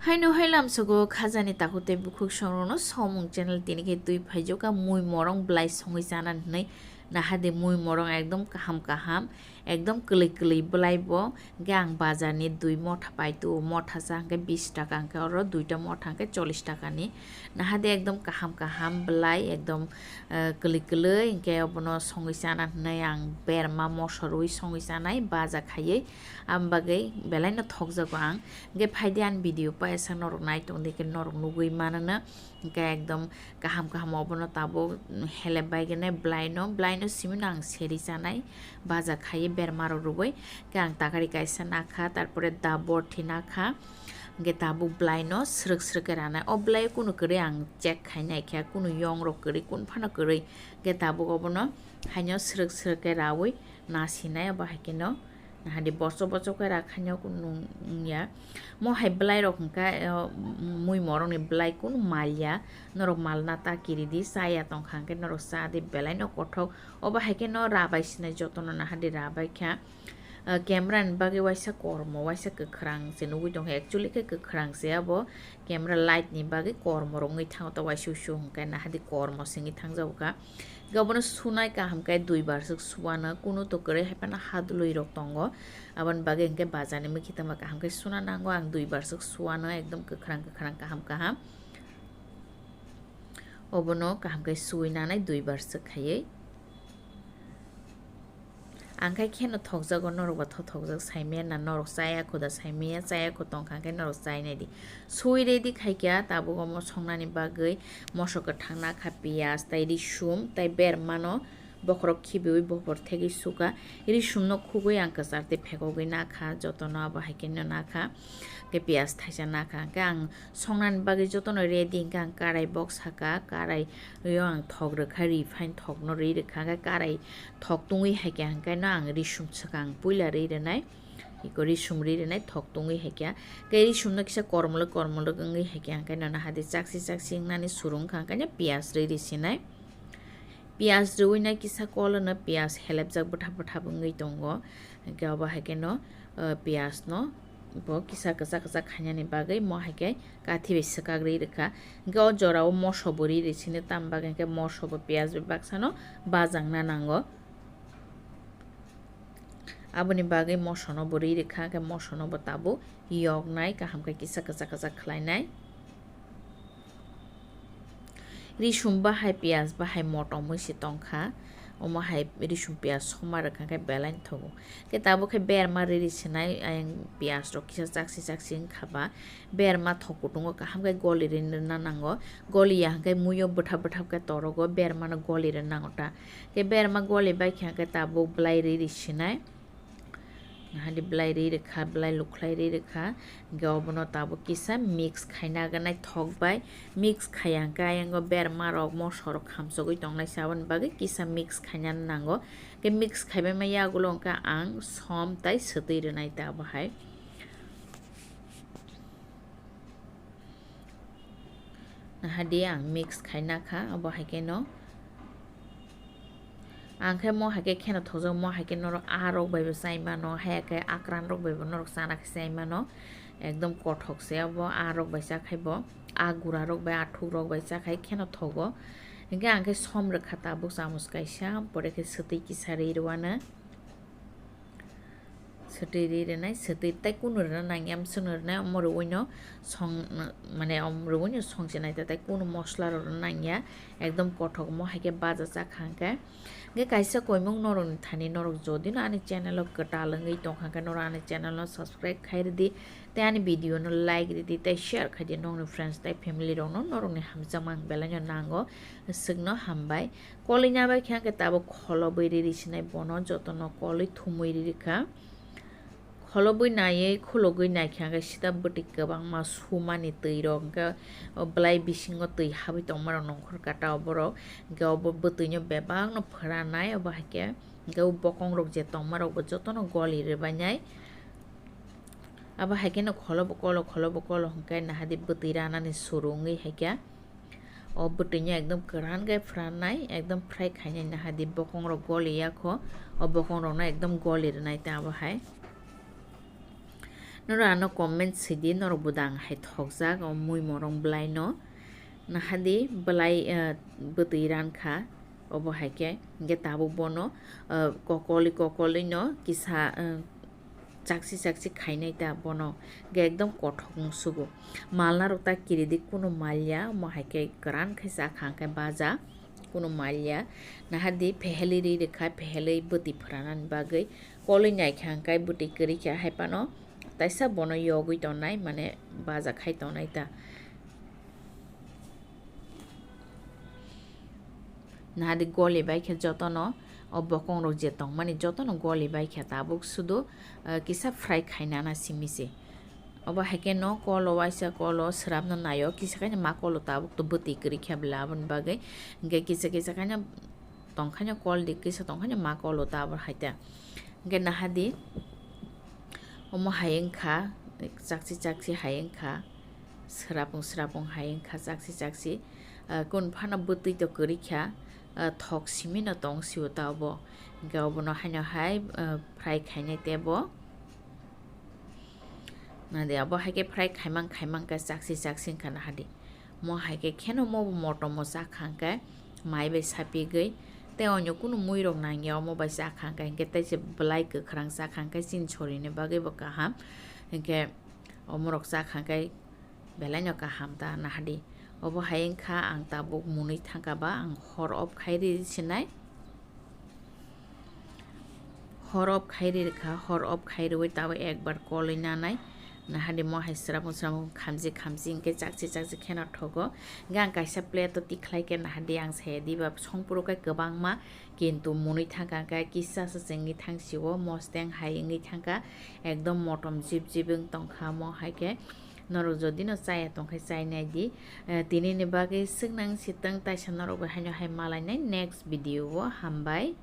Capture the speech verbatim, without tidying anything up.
Haino hai lamsogo khajani takhuk tei bukhuk songrokno Somung channel tini khe twi phaijokha mui morong bwlai songwi chana hinwi. Nahadi mui morong ekdom kaham kaham, ekdom kwlwi kwlwi bwlai bo. Hwnkhe ang bazarni dui motha pai tu, motha sa hwnkhe bis taka, hwnkhe oro duita motha hwnkhe chollish takani. Nahadi ekdom kaham kaham bwlai, ekdom, eh, kwlwi kwlwi, hwnkhe obono songwi chana hinwi ang berma moso rwi songwi chanai baja khaiwi. Aboni bagwi belaino thokjago ang. Hwnkhe phaidi ani video paisa norok nai tongdi khe norok nugwi manono. Hwnkhe ekdom kaham kaham obono tabuk, mm, helep bai gwnai bwlaino, bwlaino simino ang seri chanai, baja khaiwi berma rok rwgwi. Hwnkhe ang takari kaisa nakha, tarpore da borthi nakha. Hwnkhe tabuk bwlaino srwk srwk khe ranai. O bwlai kunu kwrwi ang check khai naikha, kunu yong rok kwrwi, kunu phano kwrwi. Hwnkhe tabuk obono haino srwk srwk khe rawi nasinai, obo hai kheno. Nahadi bochok bochok khe rakhaino kunu wngya. Mo hai bwlai rok hwnkha, eh, mui morokni bwlai kunu malya. Norok malna ta kiridi, chaya tongkha hwnkhe norok chadi belaino kothok. Obo hai kheno rabai sinai jotono nahadi rabai kha. Eh, camera ni bagwi waisa kormo, waisa kwkhwrang se nugwi tongkha. Actually khe kwkhwrang se abo. Camera light ni bagwi kormo rok wngwi thango ta waisa usu hwnkhe nahadi kormo se wngwi thangjago kha. Hwnkhe obono sunai kaham khe dui bar swk suana, kunu to kwrwi hai phano hadwlwi rok tongo. Aboni bagwi hwnkhe bazar ni mwkhitwng ba kaham khe suna nango, ang dui bar swk suana ekdom kwkhwrang kwkhwrang kaham kaham. Obono kaham khe suwi nanai dui bar swk khaiwi. Ang khai kheno thokjago, norok ba tho thokjak saimaya na, norok chaya kho da saimaya, chaya kho tongkha khe norok chai nai di. Sui ready khai kha, tabuk omo songnani bagwi moso kwthang nakha, piyaj tei risum tei bermano bokhorok khibiwi bokhor thegwi sukha. Risumno khugwi ang kwchar tei phekogwi nakha, jotono abo hai kheno nakha. Khe piyaj thaisa nakha, khe ang songnani bagwi jotono ready hwnkhe ang karai box saka, karai o ang thok rwkha, refine thokno ri rwkha, khe karai thok tungwi hai khe hwnkhe no ang risum swkang puila ri rwnai, iko risum ri rwnai thok tungwi hai khe, khe risumno kisa kormolwk kormolwk wngwi hai khe hwnkhe no nahadi chaksi chaksi wngnani surung kha hwnkhe no piyaj ri ri sinai. Piyaj rwui no kisa kol no piyaj helebjak bwthap bwthap wngwi tongo, hwnkhe obo hai khe no, uh, piyaj no bo kisa kwchak kwchak khainani bagwi mo hai khe kathi bai swkak ri rwkha. Hwnkhe o jora o moso bo ri ri sini, tam bagwi hwnkhe moso bo piyaj bai baksa no bajang na nango. Aboni bagwi moso no bo ri rwkha, hwnkhe moso no bo tabuk yoknai, kaham khe kisa kwchak kwchak khlainai. Risum bahai piyaj bahai motom wi se tongkha. Omo hai risum piyaj soma rwkha khe belai thogo. Khe tabuk khe berma ri ri sinai, ayang piyaj rok kisa chaksi chaksi wngkha ba. Berma thok kutungo kaham khe goli ri rwna nango. Goli ya hwnkhe muiyo bwthap bwthap khe torogo, berma no goli rwna nango ta. Khe berma goli bai khe hwnkhe tabuk bwlai ri ri sinai. Nahadi bwlai ri rwkha, bwlai lukhlai ri rwkha. Hwnkhe obono tabuk kisa mix khaina ganai thok bai. Mix khaiya hwnkhe ayang o berma rok, moso rok khamchogwi tongnai se, aboni bagwi kisa mix khaina nango. Hwnkhe mix khaibai ma yagulo hwnkhe ang som tai swtwi rwnai ta abo hai. Nahadi ang mix khaina kha, abo hai khe no. Ang khe mo hai khe kheno thokjak, mo hai khe norok aa rok bai bo chai mano, haya khe akran rok bai bo norok chana khe chai mano. Ekdom kothok se abo aa rok bai cha khai bo, aa gura rok bai, aa thuk rok bai cha khai kheno thogo. Hwnkhe ang khe som rwkha tabuk chamus kaisa, pore khe swtwi kisa ri rwano. Swtwi ri rwnai, swtwi tei kunu rwna nangya, amswkno rwnai, omo rwino song, mane, om rwino song chenai ta, tei kunu mosla rok rwna nangya, ekdom kothok omo hai khe baja chakha hwnkhe. Hwnkhe kaisa koimung norokni thani norok jodi no ani channel o kwtal wngwi tongkha hwnkhe norok ani channel no subscribe khai rwdi, tei ani video no like rwdi, tei share khai di nokni friends tei family rok no, norokni hamjakma ang belai no nango, swkno hambai. Kolina bai khe hwnkhe tabuk kholobwi ri ri sinai bono, jotono kolwi thumwi ri rikha. Kholobwi naiwi khulogwi naikha hwnkhe sita bwtwi kwbangma sumani twi rok, hwnkhe o bwlai bisingo twi habwi tongma rok nongkhor kata o borok, hwnkhe obo bwtwino bebakno phwranai, obo hai khe hwnkhe o bokong rok je tongma rok bo jotono goli rwbainai. Abo hai kheno kholobo kolo, kholobo kolo hwnkhe nahadi bwtwi ranani suru wngwi hai khe. O bwtwino ekdom kwran khe phrannai, ekdom fry khainai nahadi bokong rok goli ya kho. O bokong rokno ekdom goli rwnai ta abo hai. Norok ano comment sidi, norok budang hai thokjak o mui morong bwlai no. Nahadi bwlai, eh, bwtwi ran kha, obo hai khe, hingke tabuk bono, eh, kokoli kokoli no kisa, eh, chakchi chakchi khainai ta bono, hingke ekdom kothok wng sugo. Malna rok ta kiri di, kunu malya, omo hai khe kwran khe cha kha hingke baja, kunu malya. Nahadi phehelwi ri rwkha, phehelwi bwtwi phwranani bagwi, kolwi nai kha hingke bwtwi kwrwi kha hai phano. Taisa bono yogwi tongnai, mane baja khai tongnai ta. Nahadi goli bai khe jotono, o bokong rok je tongmani jotono goli bai khe tabuk sudu, eh, kisa fry khainana simi se. Obo hai khe no kolo waisa kolo swrapno naio, kisa khe ma kolo tabuk to bwtwi kwrwi khe bla aboni bagwi. Hingke kisa kisa khe no tongkhaino kol di, kisa tongkhaino ma kolo ta abo hai ta. Hingke nahadi, omo hai wngkha, chakchi chakchi hai wngkha, swrapung swrapung hai wngkha, chakchi chakchi. Ah, kun phano bwtwi to kwrwi kha, ah, thok simi no tong sio ta obo. Hingke obono haino hai, ah, fry khainai tebo. Nadi abo hai khe fry khaimang khaimang khe chakchi chakchi wngkha nahadi. Mo hai khe kheno mo bo motom mo cha kha hwnkhe mai bai sapigwi tei onyo kunu mui rok nangya omo bai cha kha hwnkhe, hwnkhe tei se bwlai kwkhwrang cha kha hwnkhe chini sorini bagwi bo kaham. Hwnkhe omorok cha kha hwnkhe belaino kaham ta nahadi. Obo hai wngkha ang tabuk mwnwi thangkha ba ang hor off khai ri sinai. Hor off khai ri rwkha, hor off khai rwui tabuk ekbar kolwi nanai. Nahadi mo hai srapung srapung khamji khamji hwnkhe chakchi chakchi kheno thogo. Hwnkhe ang kaisa plate o tikhlai khe nahadi ang saya diba songphuru khe kwbangma, kintu mwnwi thangkha hwnkhe kisa se chengwi thangsio, mosteng hai wngwi thangkha, ekdom motom jip jip wng tongkha mo hai khe. Norok jodi no chaya tongkhe chai nai di. Eh, tini ni bagwi swknang sitwng taisa norok bai haino hai malai nai next video o. Hambai.